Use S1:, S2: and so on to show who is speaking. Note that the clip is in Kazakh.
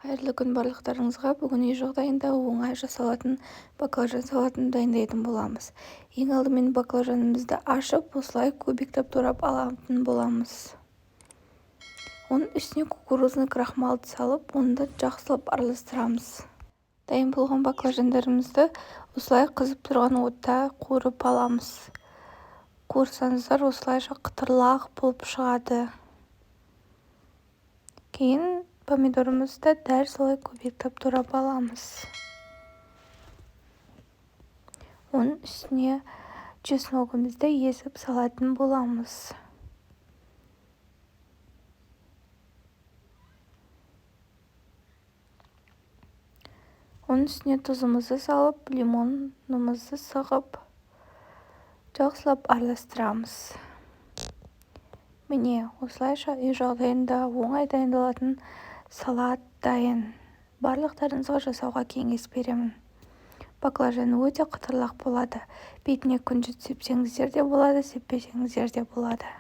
S1: Қайырлы күн барлықтарыңызға! Бүгін үй жағдайында оңай жасалатын баклажан салатын дайындайтын боламыз. Ең алдымен баклажанымызды ашып, осылай кубиктеп турап алатын боламыз. Оның үстіне кукурузный крахмалды салып, оны да жақсылап араластырамыз. Дайын болған баклажандарымызды осылай қызып тұрған отта қуырып аламыз. Қуырсаңыздар, осылайша қытырлақ болып шығады. Кейін помидорымызды дәл солай кубиктеп турап аламыз. Оның үстіне чесногымызды езіп салатын боламыз. Оның үстіне тұзымызды салып, лимонымызды сығып, жақсылап араластырамыз. Міне, осылайша үй жағдайында оңай дайындалатын салат дайын. Барлықтарыңызға жасауға кеңес беремін. Баклажан өте қытырлақ болады. Бетіне күнжіт сепсеңіздер де болады, сеппесеңіздер де болады.